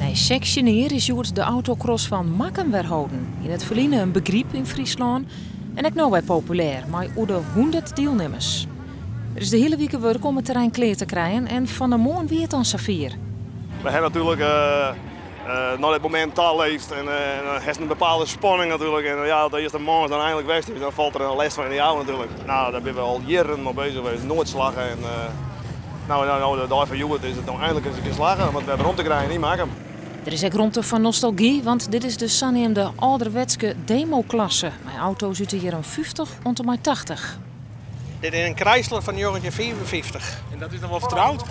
Nei 16 jier is hjoed de autocross fan Makkum wer holden. Yn it ferline in begryp yn Fryslân en ek no wer populêr mei oer de 100 dielnimmers. Der is de hiele wike wurk om it terrein klear te krijen en fan 'e moarn wie it dan safier. We ha natuerlik nei dit momint ta leefd en dan hast in bepaalde spanning natuerlik. En ja, as de earste moarns dan einlik west is, dan falt der in lêst fan yn de jou natuerlik. No, dêr binne we al jierren mei beuzich west, noait slagge. En no, no, de dei fan hjoed is it no einlik ris in kear slagge om it wer werom te krijen yn Makkum. Der is ek romte foar nostalgy, want dit is de saneamde âlderwetske demoklasse mei auto's út de jierren 50 oant en mei 80. Dit is in Chrysler fan 1955. En dat is dan wol fertroud?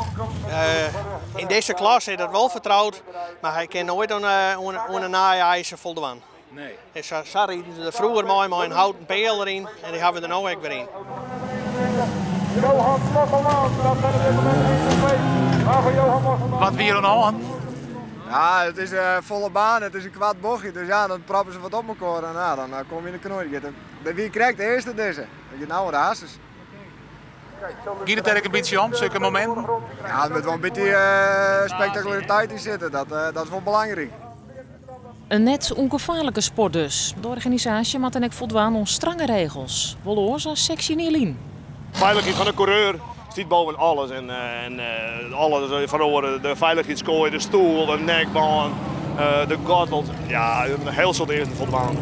Yn dizze klasse is dat wol fertroud, mar hy kin noait oan de nije eisen foldwaan. Nee. En sa riden se der froeger mei in houten peal deryn en dy hawwe we der no ek wer yn. Johan Mosselman, dat zijn op dit moment 1 en 2. Maar voor Johan Mosselman. Wat wie der oan de hân? Ja, it is folle baan, it is in koart bochtje, dus ja, dan proppe se wat op elkoar en ja, dan kom je yn de knoei. Dat wie krekt de earste dizze. Dat giet no oer de harsens. Giet it der ek in bytsje om, sokke mominten? Ja, der moat wol in bytsje spektakulariteit yn sitte, dat is wol belangryk. In net ûngefaarlike sport dus. De organisaasje moat dan ek foldwaan oan strange regels. Wol oars as 16 jier lyn. Feilichheid fan de koereur stiet boven alles en alles fan oare, de feilichheidskoai, de stoel, de nekbân, de gordels. Ja, in hiel soad easen foldwaan.